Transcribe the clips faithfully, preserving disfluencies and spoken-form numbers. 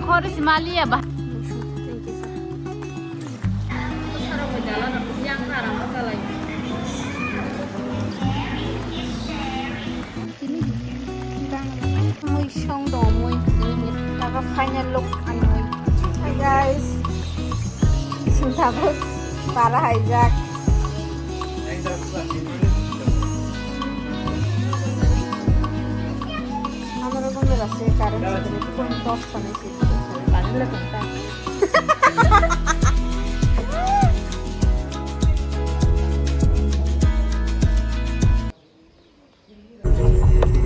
Khorsi maliya ba. Mui song dong mui. Taga final look ani mui. Hi guys. Sing tabuk para haijak. Amaro gombe rase current phone torch sanai si.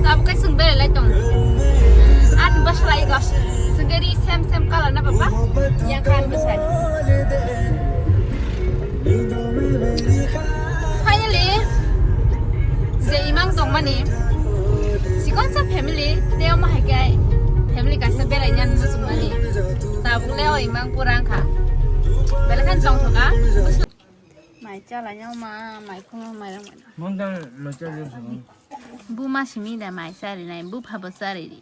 Tabuk khe chwng berai lai tong. Ani bwsla ego. Chwng khe ri sem sem colour na baba. Yang khe ani bwsai. Finally, je imang tongmani. Chikon sa family, tei omo hai khe family kaisa berai nani muchung nani. Tabuk le o imang pura wngkha. Belai kheno tongthok kha. Mai chala ya ma, mai khuma mai rang mai. Mon dan mai chala ya. Bu ma simi da mai sari nai, bu phabo sari ri.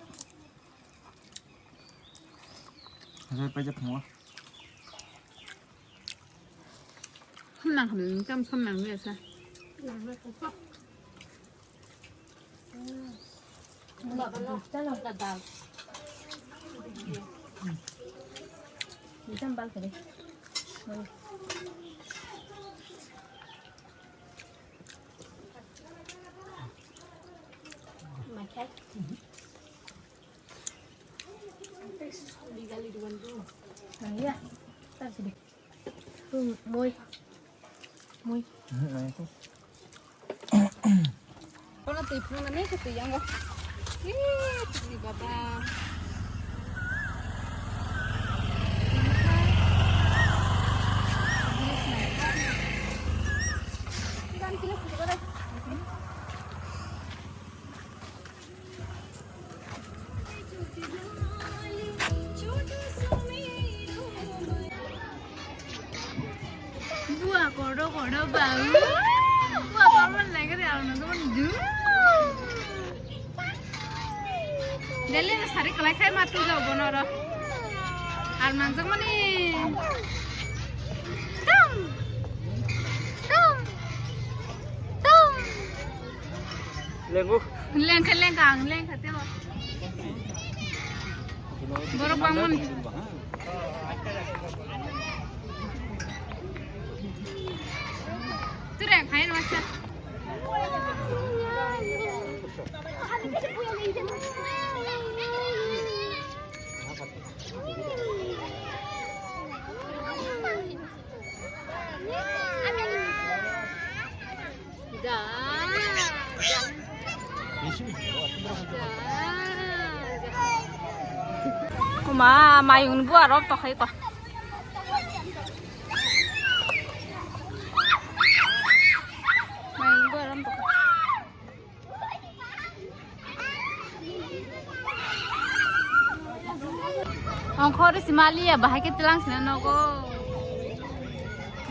Hajai paijak thangwa. Nang ham kam sam nang ya sa. Nangya, tak sini. Moi. Moi. Kono twi phunuknani khe twi yango. Ih, twi baba. Bua kodo kodo bau. Bua kodo lagi ri aro nang teman du. Dele na sari kalai khai matu jauh bono ro. Ar nang jang mani. Tum. Tum. Tum. Lengkha, lengkha, ang lengkha tebo. Borok bangmani. Ture, khain masa. Kuma mayung bu arok tokhai ko. Mayung bu arok tokhai. Ongkhor si maliya bahai ke tilang sina nogo.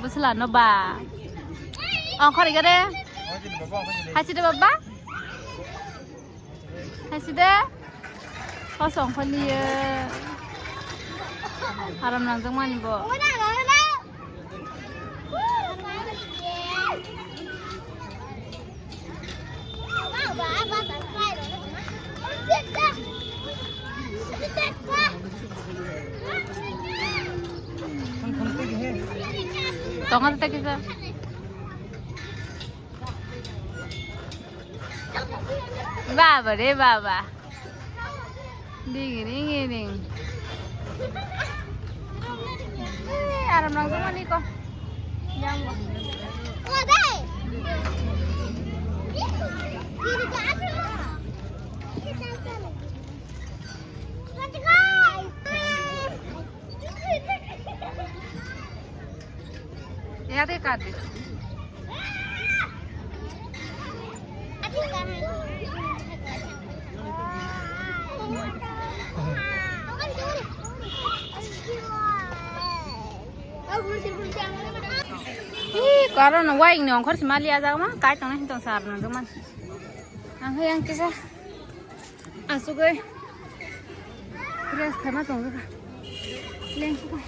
Busla no ba. Ongkhor igare. Hai sida baba. Hai sida. Kosong kholiya. Aram nang jang mani bo. Tonga tata kisa. Baba re baba. Ding ring ring. Eh, aram nang jumani ko. Yang. Yate kati. Ih, karon wai ni ongkhor si mali ajak ma, kai tong nai tong sar nang man. Ang hai ang kisa. Asugoi. Dress khama tong kha. Leng suka.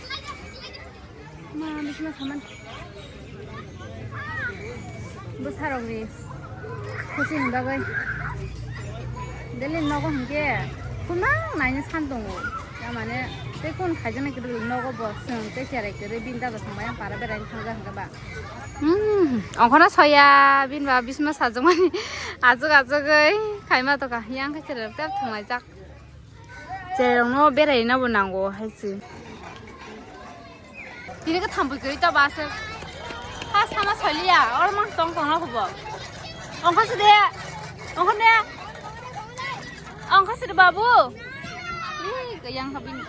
Ma, bisma saman. Bwsarokni khusi ni bagwi. Daily nogo hinkhe khumang naina san tongo. Ya mane tei kun khaijana kiri nogo bo chwng tei cherai kiri binta bo thangbai ang para berai thangja hinkhe ba. Hmm, ongkhorno soya bin ba bisma sajwkmani ajwk ajwgwi khaima tokha yang khe cherai tep thanglaijak. Cherokno beraina bo nango hai se. Tini khe thampui kwrwi ta ba se. Ha sama soiliya, oro mang tong tong na hubo. Ongkha se de. Ongkha de. Ongkha se de babu. Ih, kayang habin.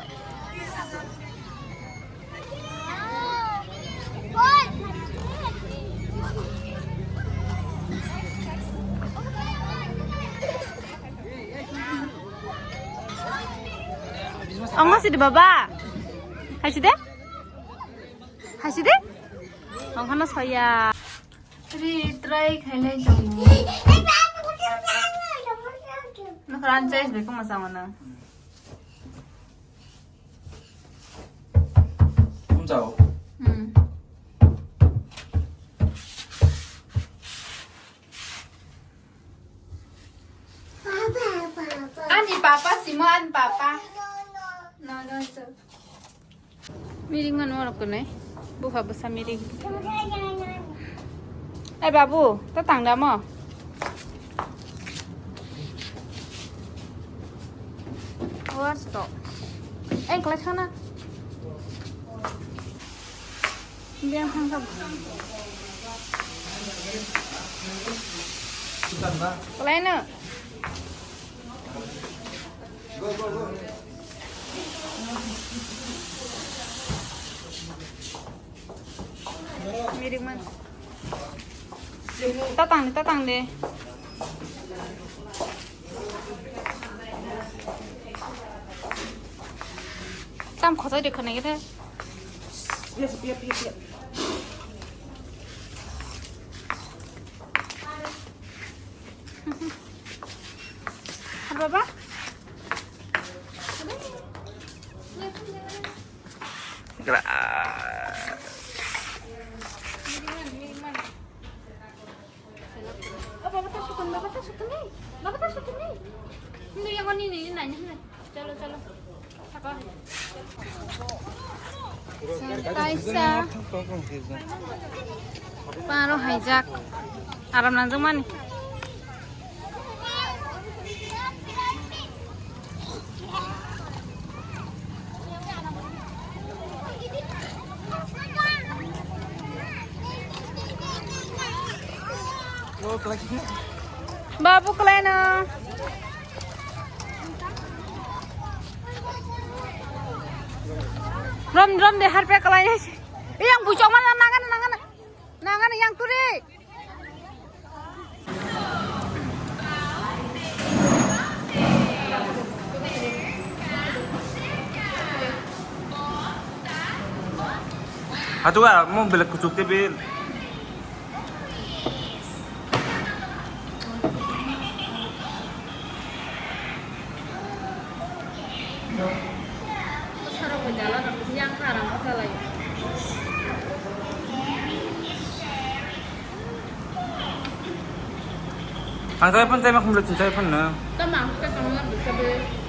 Ongkha sidi baba. Haisidi? Haisidi? Ongkhano soya. Ri try khailai tongo. Nokra an chais bai koma sango na. Umjao. Hmm. Ani papa simo ani papa. No, no, sir. Miring mano oro kwnwi. Bupha bwsa miring. Ai babu, ta tang da mo? Wars to. Eng klai khana. Biang thang thang. Klai no. Mirik man. Tatang de, tatang de. Tam khosai de khonai de. Baba. Gra- Oh, baba ta sukun, baba ta sukun ni. Baba ta sukun ni. Hindi yang ni ni ni ni. Chalo, chalo. Kaisa. Paro haijak. Aram nangjak mani. Babu kelaina. Rom rom de harpe kelaina. Yang bucok mana nangan nangan. Nangan yang turi. Hatu ah, mo belek kuchuk te bil. Ang try phone, try ma khumlo, try phone no. Tama ang try phone no.